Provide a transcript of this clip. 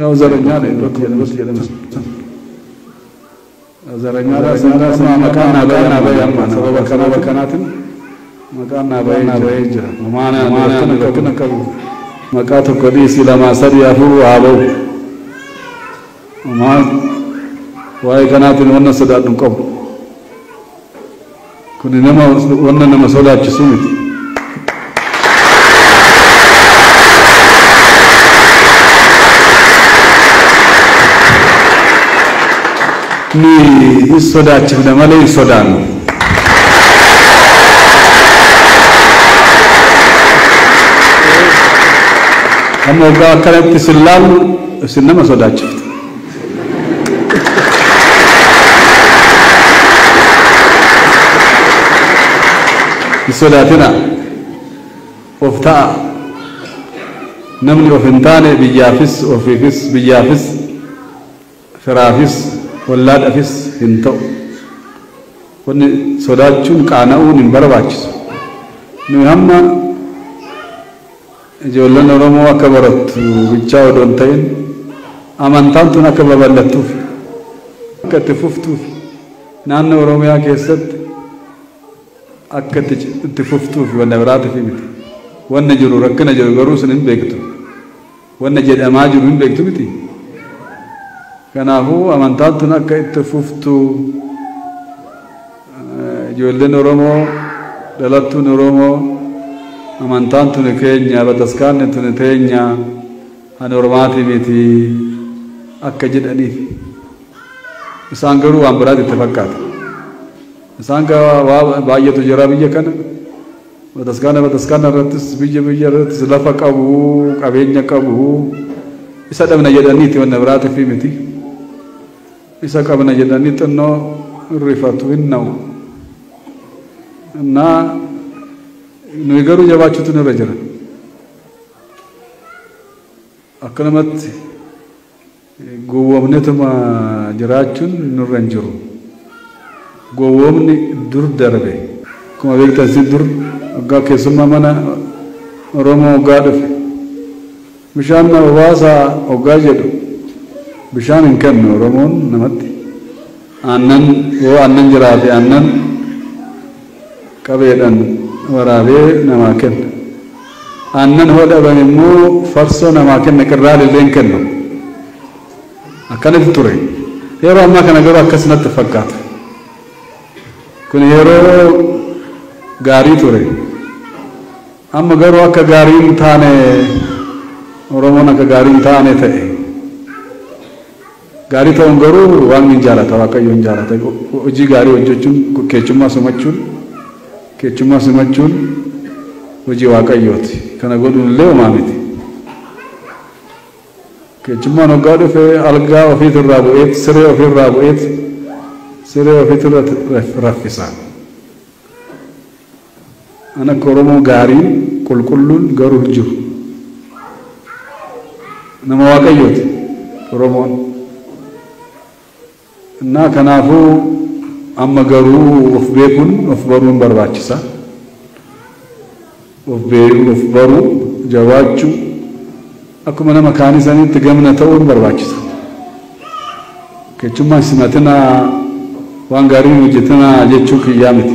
Yaw zaranyaadha iddootti jedhamus. Zaranyaadha sanaa maqaan naa bahee amma sababa kanaatiin maqaan naa bahee jira. Maana rakkina qabu. Maqaa tokko dhiisii 2 3 4 haa bahu. Maal waa'ee kanaatiin wanna sodaadhu hin qabu. Kuni nama wanna nama sodaachisu miti. Ni hin sodaachifne malee hin sodaannu. Amma waggaa akkanatti isin laallu isin nama sodaachifte. Hin sodaatina, of ta'a. Namni of hin taane biyyaafis ofiifis biyyaafis firaafis wallaadhaafis hin ta'u. Wanni sodaachuun qaana'uun hin barbaachisu. Nuyi hamma ijoolleen Oromoo akka barattu bichaa odoo hin ta'in amantaan tun akka babal'attuuf akka itti fuftuuf naannoo Oromiyaa keessatti akka itti fuftuuf wanna biraatiif miti. Wanna jiru rakkina jiru garuu sun hin beektu. Wanna jedhamaa jiru hin beektu miti. Kanaafuu amantaan tun akka itti fuftu ijoolleen Oromoo dhalattuun Oromoo amantaan tun keenya bataskaanni tun teenya ani Oromaatii miti akka jedhaniif. Isaan garuu waan biraatti itti fakkaata. Isaan baay'eetu jira biyya kana. Bataskaana bataskaana irrattis biyya biyya irrattis lafa qabu qabeenya qabu isa dhabna jedhaniiti wanna biraatiif miti. Isa qabna jedhanii xinnoo rifatu hin na'u. Innaa nuyi garuu jabaachuutu nurra jira. Akkanumatti gowwoomnetuma jiraachuun nurra hin jiru. Gowwoomni dur darbe. Akkuma beektan si dur waggaa keessummaa mana Oromoo waggaa dhufe. Bishaan na obaasaa waggaa jedhu bishaan hin kennu Oromoon namatti. Aannan yoo aannan jiraate aannan qabeedhaan waraabee namaa kenna. Aannan hoo dhaban immoo farsoo namaa kenna qirraan illee hin kennu. Akkanatti ture. Yeroo ammaa kana garuu akkas natti fakkaata. Kun yeroo gaarii ture. Amma garuu akka gaarii hin taane Oromoon akka gaarii hin taane ta'e. Gaarii ta'uun garuu waan hin jaalata Waaqayyo hin jaalata. Hojii gaarii hojjechuun keessummaa simachuun hojii Waaqayyooti. Kana godhuun illee homaa miti. Keessummaan hoggaa dhufe algaa ofiitirraa bu'eet siree ofiirraa bu'eet siree ofiitirra raffisa. An akka Oromoo gaariin qulqulluun garuu hin jiru. Nama Waaqayyooti Oromoon. Innaa kanaafuu amma garuu of beekuun of baruun barbaachisa. Of beekuu of baruu jabaachuu akkuma nama kaanii sanitti gamna ta'uun barbaachisa. Keessummaa simatinaa waan gaarii hojjetinaa jechuu kiyyaa miti.